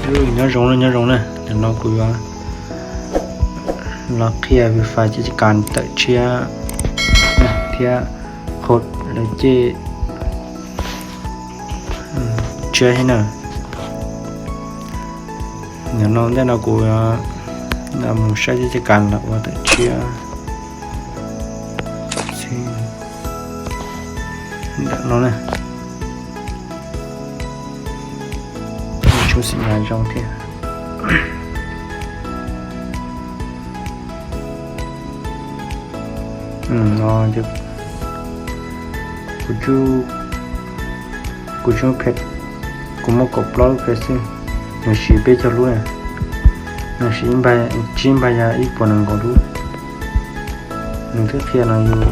Nyob zoo na, nyob zoo na, tam no kuv yuav los qhia Free Fire caj kas tawm tshiab thiab qhov lawv caj tshiab thiab na. Nim no ntej no kuv mus saib caj kas lawv ua tawm tshiab ntawm no na. Tsuas xim nyav zoo thiab. No, kuv tsuas, kuv muaj kaum plaub lub phev xwb, nws siv peb caug lub, nws siv tsib npag ya ib puas nees nkaum lub. Nws twb qhia no yus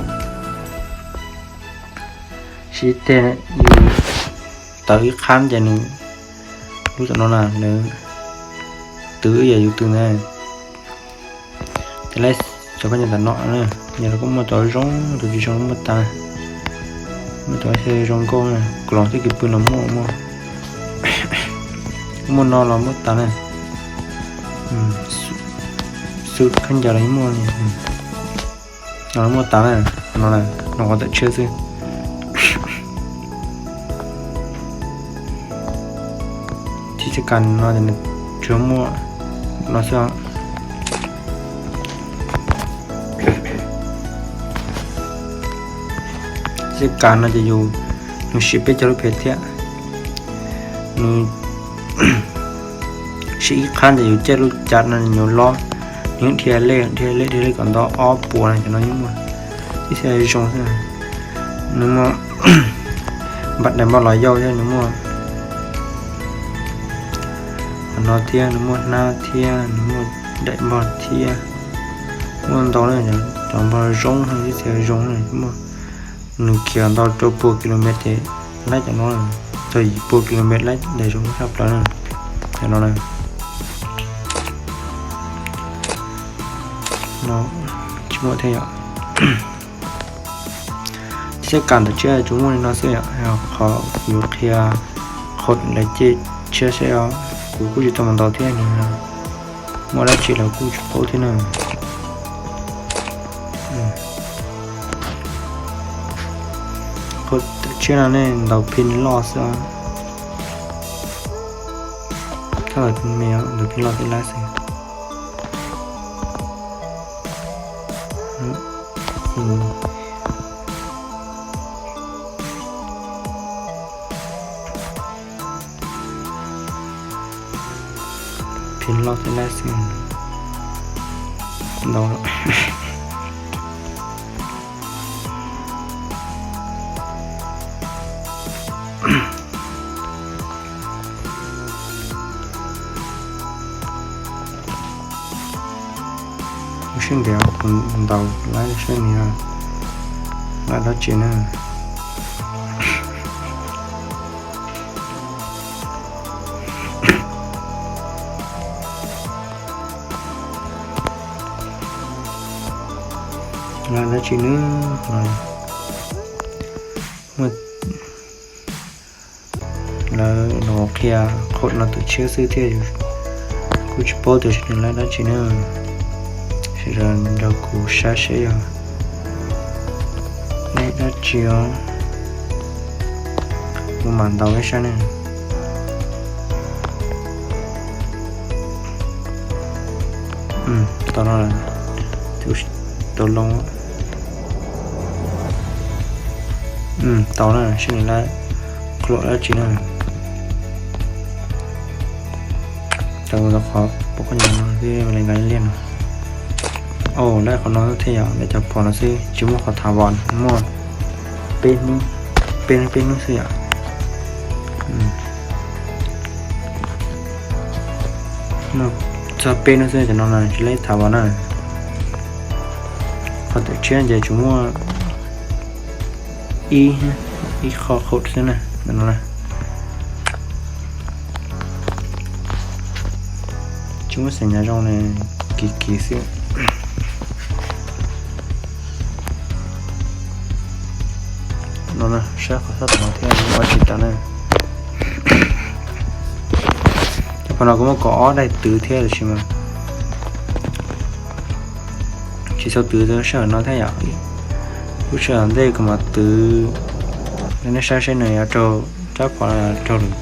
siv ib teg, yus tawv ib qhab ces nws, lub tom no na, nws twv ib yam yus twv ntawd. Ces lawv cov koj nyob tom no na, yog lawv kuj muaj cov zoo, cov tsis zoo muaj tas, muaj cov zoo nkauj na, kuv los thiab kwv pw no muaj, muaj no los muaj tas na. Xu khaub ncaws los yeej muaj, no muaj tas na, no, no qhov tawm tshiab xwb. Thiab caj kas no ces nws tsuas muaj no xwb. Caj kas no ces yus, nws siv peb caug lub phev thiab, nws siv ib qhab ces yus caij lub cav no nws yuav lob, nws dhia lej, dhia lej, dhia lej kom ntau ob puas no, cov no yeej muaj. Ib txhia zoo xwb. Nws muaj npam daim npog los yau thiab, nws muaj qhov no thiab, nws muaj hnab thiab, nws muaj daim npog thiab, muaj ntau na. Cov npog zoo, ib txhia zoo, nws khiav ntau rau pua kilomev ces laib cov no, txog yim pua kilomev laib daim zoo tshaj plaws na. Cov no na, no tsis muaj thiab yom. Caj kas tawm tshiab tsuas muaj li no xwb yom. Qhov kuv yuav qhia qhov lawv caj tshiab seb, kuv kuj tsis tau mus ntaus thiab, nws muaj dab tsi los kuj tsis paub thiab na. Qhov tawm tshiab no nej ntaus phi loj xwb, thab me ntaus phi loj thiab lab xwb. Phi loj thiab lab xwb, ntau lawm. Kuv sib ntiav kuv ntaus lab seb nws yog lab dab tsi na. Lab dab tsi na? Lawv los qhia qhov no tawm tshiab xwb thiab, kuj tsis paub tias nws lab dab tsi na. Sawv daws nrog kuv saib seb yog lab dab tsi os. Kuv mam ntaus ib sab ne. Tau no, tau loo. Tau na, seb nws lab qhov dab tsi na. Tau qhov pom qhov nyuam no xwb, li nka liaj no. Au, lab qhov no thiaj yog lab cov phom no xwb, tsis muaj qhov thav vam, muaj peb hnub, peb hnub, peb hnub xwb yom. Txog peb hnub xwb cov no na tsis lab thav vam na. Qhov tawm tshiab ces tsuas muaj ib, ib qho qhov xwb na, no na. Tsis muaj xeem nyav zoo ne, kiv kiv xwb. No na, saib qhov sab tod thiab ua tsis tas na. Cov Qhov no kuv muaj kaum ob daim twv thiab tab sis mas tsis txaus twv rau sij hawm no thiab yom. Lub sij hawm ntej kuv mam twv, nej saib seb nws yuav raug rab phom raug lwm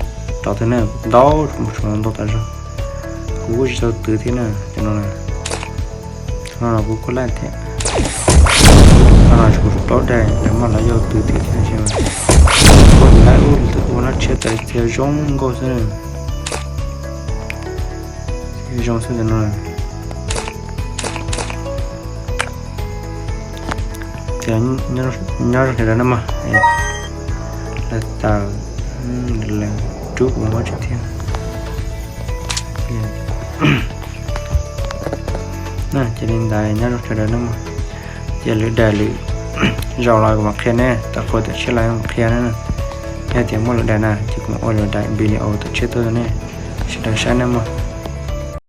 rau twg na, ntau mus tsuas ntau tas zog. Kuv kuj tsis txaus twv thiab na, cov no no kuv kuj laij thiab. No no kuv plaub daim, yog muaj lawv yog twv thiab thiab sis kuj laij ub ua lab tshiab tas txias zoo nkauj xwb. Zoo xwb no. Ces nyob zoo sawv daws na mog, lawv tawm, lawv rub kuv mus ua tsi thiab. Ces li ntawd nyob zoo sawv daws na mog. Ces lwm daim lwm zaus los kuv mam qhia nej, tau qhua tam tshiab los mam qhia na. Yog tias muaj lwm daim na ces kuv mam ua lwm daim video tam tshiab tuaj rau nej sawv daws saib na mog.